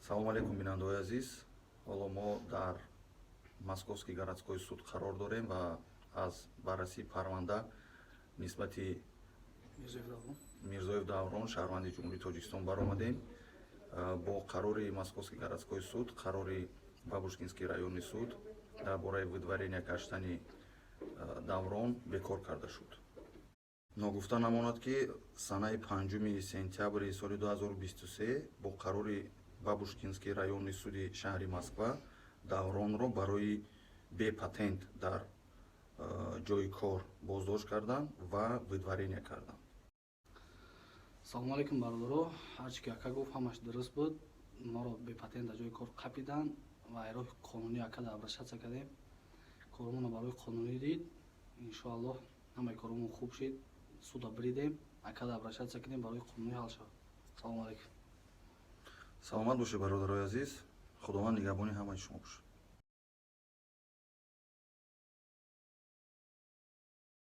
Салому алейкум, бинандаҳои азиз. Ҳоло мо дар Московский городской суд қарор дорем ва аз баррасии парванда нисбати Мирзоев Даврон, шаҳрванди Ҷумҳурии Тоҷикистон, баромадем. Бо қарори Московский городской суд, қарори Бабушкинский районный суд дар бораи выдворения гаштани Даврон бекор карда шуд. Ногуфта намонад, ки санаи 5 сентябри соли 2023 бо қарори Бабушкинский районный суди шаҳри Москва Давронро барои бепатент дар ҷои кор боздошт карданд ва выдворение карданд. Салому алейкум, бародаро. Ҳарчи ки ака гуфт, ҳамаш дуруст буд. Моро бепатент дар ҷои кор қапиданд ва роҳи қонунӣ акада обращаться кардем. Коромонро барои қонунӣ дид. Иншоаллоҳ, ҳамаи коромон хуб шид. Суда бридем, акада обращаться кардем, барои қонунӣ ҳал шавад. Салому алейкум. Саломат бошед, бародарои азиз. Худованд нигаҳбони ҳамаи шумо бошад.